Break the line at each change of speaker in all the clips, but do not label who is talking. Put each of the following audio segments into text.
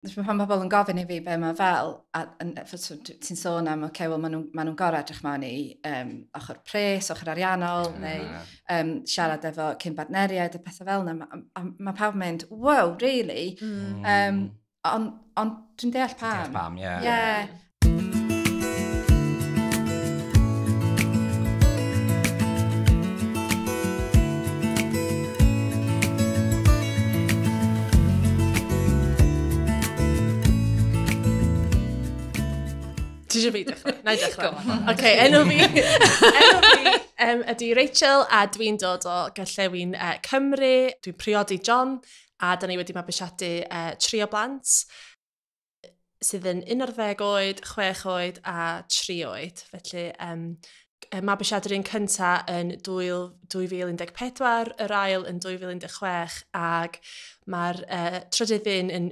Pan pobl yn gofyn i fi be mae fel, a, ti'n sôn am, okay, well, maen nhw'n ma nhw gorau edrych mewn i ochr pres, ochr ariannol, neu siarad efo cyn bartneriaid a pethau fel yna. Mae ma pawb yn mynd, wow, really? Ond dwi'n deall pam.
Deall pam, ie.
Yeah.
Ti eisiau fi dechrau? Na i dechrau. OK, enw fi, ydy Rachel a dwi'n dod o Gorllewin Cymru. Dwi'n priodi John a da ni wedi mabwysiadu 3 o blant sydd yn 11 oed, 6 oed a 3 oed. Felly, mabwysiadu'r un cynta yn 2014, yr ail yn 2016 ac mae'r trydydd un yn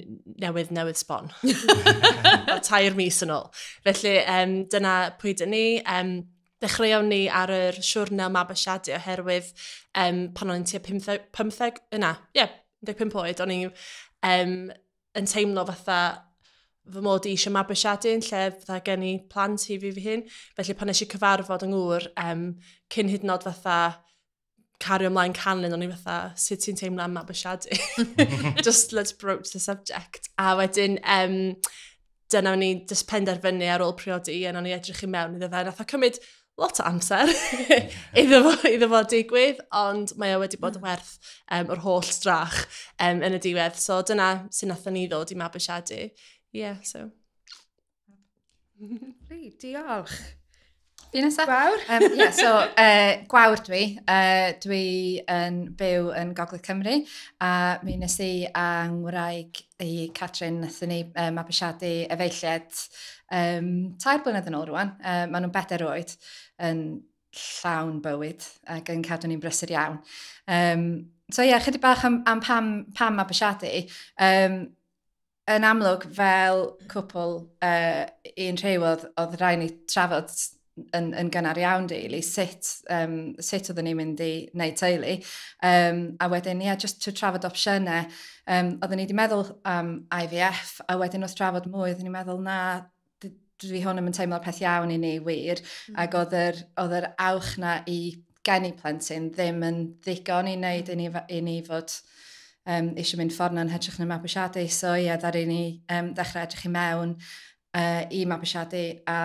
newydd sbon. 3 mis yn ôl. Felly, dyna pwy dyn ni. Dechreuon ni ar yr siwrne o mabwysiadu oherwydd pan o'n i'n tua 15 oed, o'n i'n yn teimlo fatha fy mod i eisiau mabwysiadu yn lle fatha gen i plant i fi fy hun. Felly pan nes i cyfarfod yng ngŵr, cyn hyd yn oed fatha cario ymlaen canlyn, o'n i fatha, sut ti'n teimlo am mabwysiadu? Just let's broach the subject. A wedyn, dyna o'n i just penderfynu ar ôl priodi, a o'n i edrych i mewn iddo fe. Nath o cymryd lot o amser iddo fo digwydd, ond mae o wedi bod yn werth yr holl strach yn y diwedd. So dyna sy'n nathon ni ddod i mabwysiadu. Yeah, so.
Reit, diolch.
Fi nesa?
Gwawr?
Yeah, so, Gwawr dwi. Dwi yn byw yn Gogledd Cymru, a mi nes i a ngwraig i Catrin, nathon ni mabwysiadu efeilliad 3 blynedd yn ôl rwan. Maen nhw'n 4 oed, yn llawn bywyd ac yn cadw ni'n brysur iawn. So ie, yeah, chydig bach am pam mabwysiadu. Yn amlwg, fel cwpl un rhyw, oedd rhaid ni trafod yn gynnar iawn, really, sut oedden ni'n mynd i wneud teulu. A wedyn, ie, yeah, just to trafod opsiynau. Oedden ni wedi meddwl am IVF, a wedyn wrth trafod mwy, oedden ni'n meddwl, na, dwi hwn yn teimlo'r peth iawn i ni wir. Ac oedd yr awch na i geni plentyn ddim yn ddigon i wneud i ni fod eisiau mynd ffordd na'n hytrach na mabwysiadu. So ie, ddaru ni ddechrau edrych i mewn i mabwysiadu a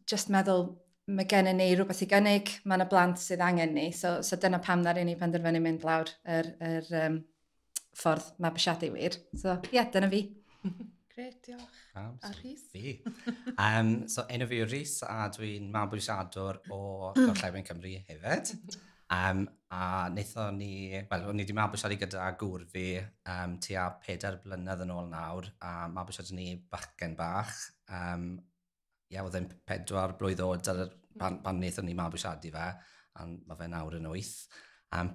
just meddwl, mae gennym ni rhywbeth i gynnig, mae yna blant sydd angen ni. So dyna pam ddaru ni penderfynu mynd lawr yr ffordd mabwysiadu wir. So ie, yeah, dyna fi.
Grêt, diolch. A Rhys?
Fi. So enw fi yw Rhys a dwi'n mabwysiadwr o Gorllewin Cymru hefyd. A wnaethon ni, wel, o'n i wedi mabwysiadu gyda gŵr fi tua 4 blynedd yn ôl nawr, a mabwysiadu ni bachgen bach. Ie, oedd e'n 4 blwydd oed pan wnaethon ni mabwysiadu fe, a mae fe nawr yn 8.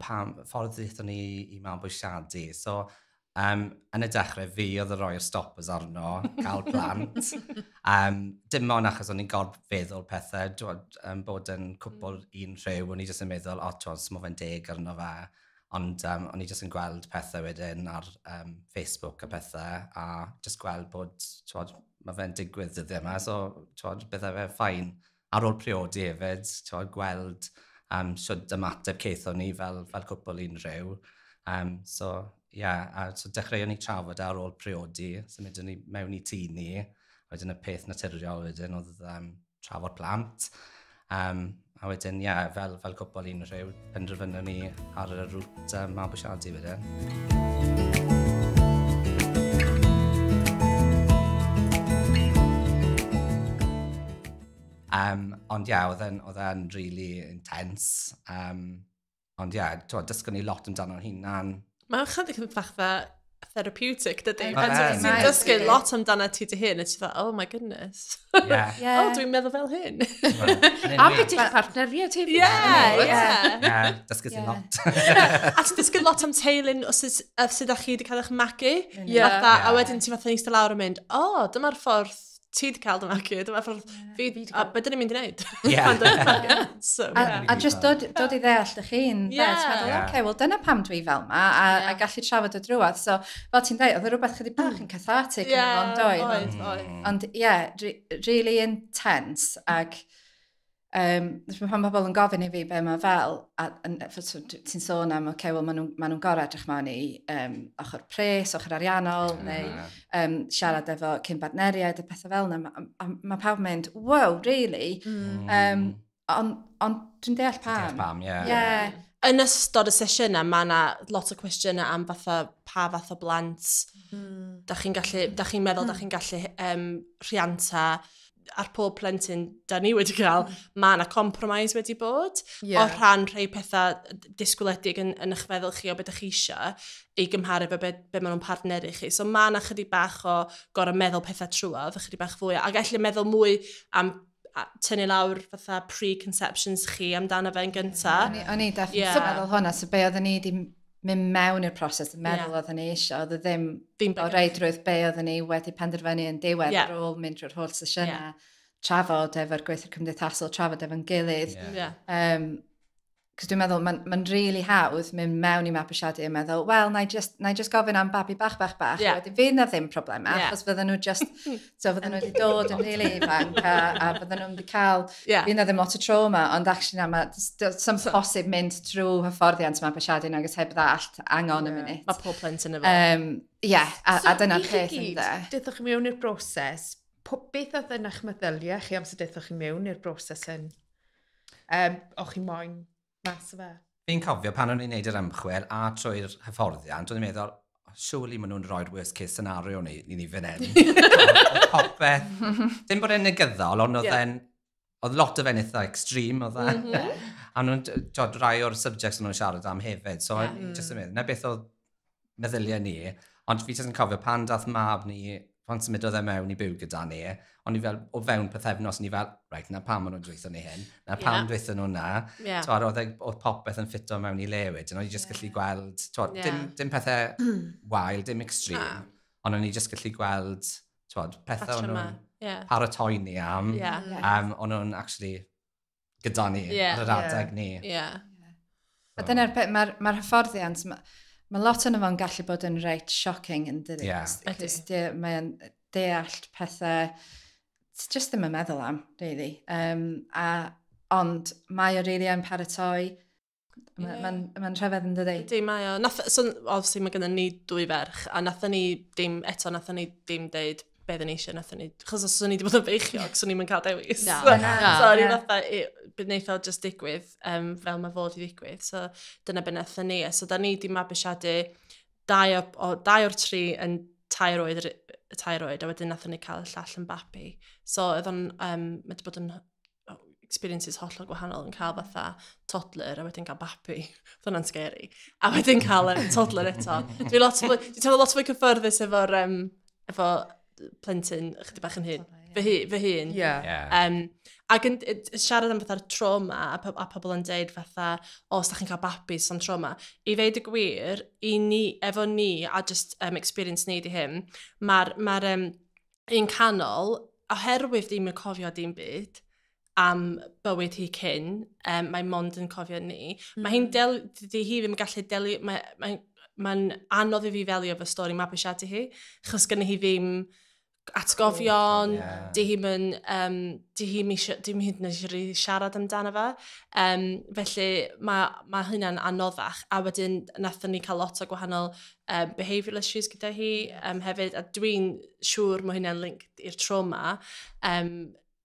Pam ffordd wnaethon ni i mabwysiadu. So, yn y dechrau, fi oedd yn rhoi'r stoppers arno, cael plant. Dim ond achos o'n i'n gorfeddwl pethau, bod yn cwpl un rhyw, o'n i jyst yn meddwl, o, twod, mae fe'n deg arno fe. Ond o'n i jyst yn gweld pethau wedyn ar Facebook a pethau, a jyst gweld bod, twod, mae fe'n digwydd dyddiau yma, so twod, bydde fe ffain. Ar ôl priodi hefyd, twod, gweld shwd ymateb ceithon ni fel cwpl un rhyw. So, ie, yeah, a so dechreuon ni trafod ar ôl priodi, symudon ni mewn i tŷ ni, a wedyn y peth naturiol wedyn oedd trafod plant. A wedyn, ie, yeah, fel cwpl un rhyw, penderfynon ni ar y rwt mabwysiadu wedyn. Ond ie, yeah, oedd e'n really intense. Ond ie, yeah, dysgon ni lot amdano'n hunan.
Mae'n chydig yn bach fel therapeutic, dydy? Pan ti'n dysgu lot amdano ti dy hun, a ti'n fel, oh my goodness.
Yeah.
Yeah.
Oh, dwi'n meddwl fel hyn.
A beth yw'ch partneriaid hefyd.
Yeah, yeah.
Yeah, dysgu ti lot.
A ti'n dysgu lot am teulu sydd â chi wedi cael eich magu.
Yeah.
Fatha, a wedyn ti'n fatha eistedd lawr yn mynd, oh, dyma'r ffordd ti wedi cael dy magu, dyma ffordd fi, a beth dyn ni'n mynd i wneud?
Yeah.
So,
yeah. A just dod i ddeall dy chi'n, yeah. Ti'n meddwl, yeah. Okay, wel dyna pam dwi fel ma, a, yeah. a gallu trafod y drwadd. So, fel ti'n dweud, oedd rhywbeth chydig bach yn cathartic yn fo'n doedd.
Oedd.
Ond, yeah, really intense, ac pan pobl yn gofyn i fi be mae fel, a ti'n sôn am, okay, wel, maen nhw'n gorau edrych mewn i ochr pres, ochr ariannol, neu siarad efo cyn bartneriaid a pethau fel yna. Mae pawb yn mynd, wow, really? Ond dwi'n deall pam.
Deall pam, ie.
Yeah.
Yn ystod y sesiynau, mae yna lot o cwestiynau am fatha, pa fath o blant da chi'n meddwl da chi'n gallu rhianta ar pob plentyn da ni wedi cael, mae yna compromise wedi bod o rhan rhai pethau disgwyledig yn eich feddwl chi o beth ydych chi eisiau i gymharu efo be maen nhw'n partneru chi. So mae yna chydig bach o gorau meddwl pethau trwodd, chydig bach fwy, ac gallu meddwl mwy am tynnu lawr fatha preconceptions chi amdano fe yn gynta.
O'n i definitely meddwl hwnna, so be oedden ni wedi mynd mewn i'r proses, yn meddwl oedden ni eisiau, oedd e ddim o reidrwydd be oedden ni wedi penderfynu yn diwedd ar ôl mynd drwy'r holl sesiynau, trafod efo'r gweithwyr cymdeithasol, trafod efo'n gilydd. Cos dwi'n meddwl, mae'n really hawdd mynd mewn i mabwysiadu a meddwl, wel, na i just gofyn am babi bach, bach, bach. Wedyn fydd na ddim problemau, achos fydden nhw just, so fydden nhw wedi dod yn really ifanc a fydden nhw wedi cael, fydd na ddim lot o trauma, ond actually na, mae some posib mynd drwy hyfforddiant mabwysiadu nag oes heb ddallt, hang on a minute.
Mae pob plentyn efo.
A dyna'r peth ynde.
So, i chi gyd, chi mewn i'r broses, beth oedd yn eich meddyliau chi amser daethoch chi mewn i'r broses hyn? O'ch chi moyn mas o fe?
Fi'n cofio pan o'n i'n neud yr ymchwil a trwy'r hyfforddiant, o'n i'n meddwl, surely maen nhw'n rhoi'r worst case scenario ni fan hyn. Popeth. Dim bod e'n negyddol, ond oedd e'n, oedd lot o fe'n eitha extreme, oedd e. A nhw'n, rai o'r subjects o'n nhw'n siarad am hefyd, so just yn meddwl, na beth oedd meddyliau ni, ond fi jyst yn cofio pan dath mab ni, pan symudodd e mewn i byw gyda ni, ond ni fel, o fewn pythefnos, ni fel, reit, na pam maen nhw'n dweithio ni hyn, na pam dweithio nhw na. Twad, oedd popeth yn ffito mewn i le wedyn, o'n i jyst gallu gweld, twad, dim pethau wael, dim extreme, ond o'n i jyst gallu gweld, twad, pethau o'n nhw'n paratoi ni am, o'n nhw'n actually gyda ni, ar yr adeg ni.
A dyna'r peth, mae'r hyfforddiant, mae lot o'n fo'n gallu bod yn reit shocking yn dydi. Cos mae'n deall pethau, ti just ddim yn meddwl am, really. Ond mae o really yn paratoi. Mae'n rhyfedd yn dydi.
Ydy, mae o. So, obviously, mae gennym ni dwy ferch, a nathon ni dim, eto, nathon ni dim deud beth yn eisiau, nathon ni, chos os o'n i wedi bod yn feichiog, so ni'n cael dewis.
No.
So, o'n i fatha, bydd wneud o just digwydd, fel mae fod i ddigwydd. So, dyna be nathon ni. So, da ni wedi mabwysiadu dau o'r tri yn 3 oed, a wedyn nathon ni cael y llall yn babi. So, oedd o'n, mae wedi bod yn experiences hollol gwahanol yn cael fatha toddler a wedyn cael babi. Oedd hwnna'n scary. A wedyn cael toddler eto. Dwi'n teimlo lot fwy cyffyrddus efo'r efo plentyn chydig bach yn hyn, fy hun. Ac yn siarad am fatha'r trauma a pobl yn deud fatha, os da chi'n cael babis am trauma, i ddeud y gwir, i ni, efo ni, a just experience ni di hyn, mae'r un canol, oherwydd ddim yn cofio dim byd am bywyd hi cyn, mae mond yn cofio ni. Mae hi'n dydi hi ddim yn gallu delio, mae'n anodd i fi ddelio efo stori mabwysiadu hi, achos gynna hi ddim atgofion, di hi'm dim hyd yn oed siarad amdano fe. Felly mae hynna'n anoddach, a wedyn nathon ni cael lot o gwahanol behavioural issues gyda hi hefyd, a dwi'n siŵr mae hynna'n link i'r trauma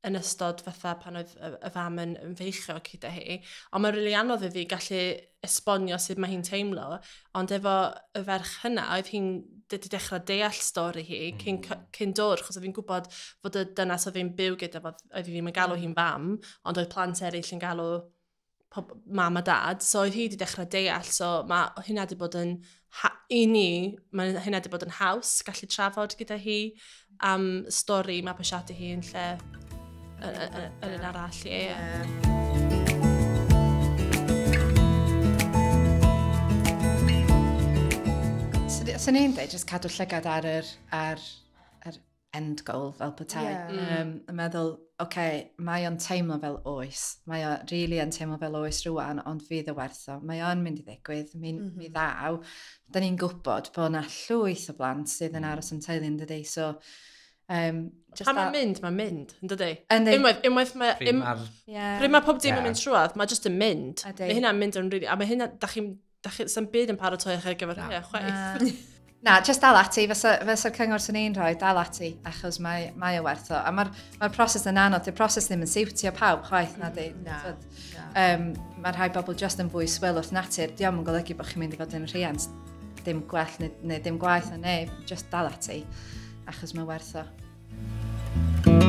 yn ystod fatha pan oedd y fam yn feichiog gyda hi. Ond mae'n rili anodd iddi gallu esbonio sut mae hi'n teimlo, ond efo y ferch hynna, oedd hi'n wedi dechrau deall stori hi cyn dod, achos oedd hi'n gwybod fod y dynas oedd hi'n byw gyda, oedd hi ddim yn galw hi'n fam, ond oedd plant eraill yn galw mam a dad, so oedd hi wedi dechrau deall, so mae hynna wedi bod yn, i ni, mae hynna wedi bod yn haws gallu trafod gyda hi am stori mabwysiadu hi yn lle yn un arall, ie.
So ni'n dweud, just cadw llygad ar yr end goal fel petai. Yeah. Yn meddwl, oce, okay, mae o'n teimlo fel oes. Mae o really yn teimlo fel oes rwan, ond fydd y werth o. Mae o'n mynd i ddigwydd, mi ddaw. Da ni'n gwybod bod yna llwyth o blant sydd yn aros yn teulu yn dydy, so
just pan mae'n mynd, mae'n mynd, yn dydy? Yndi. Unwaith mae pryd mae pob dim yn mynd trwadd, mae just yn mynd. Mae hynna'n mynd yn really. A mae hynna, da chi'n, sa'm byd yn paratoi chi ar gyfer hynny, chwaith.
Na, just dal ati, fysa'r cyngor sy'n ni'n rhoi, dal ati, achos mae o werth o. A mae'r proses yn anodd, di'r proses ddim yn siwtio pawb chwaith, na di.
Na.
Mae rhai bobl just yn fwy swil wrth natur, dio'm yn golygu bod chi'n mynd i fod yn rhiant dim gwell neu dim gwaeth na neb, just dal ati, achos mae werth o.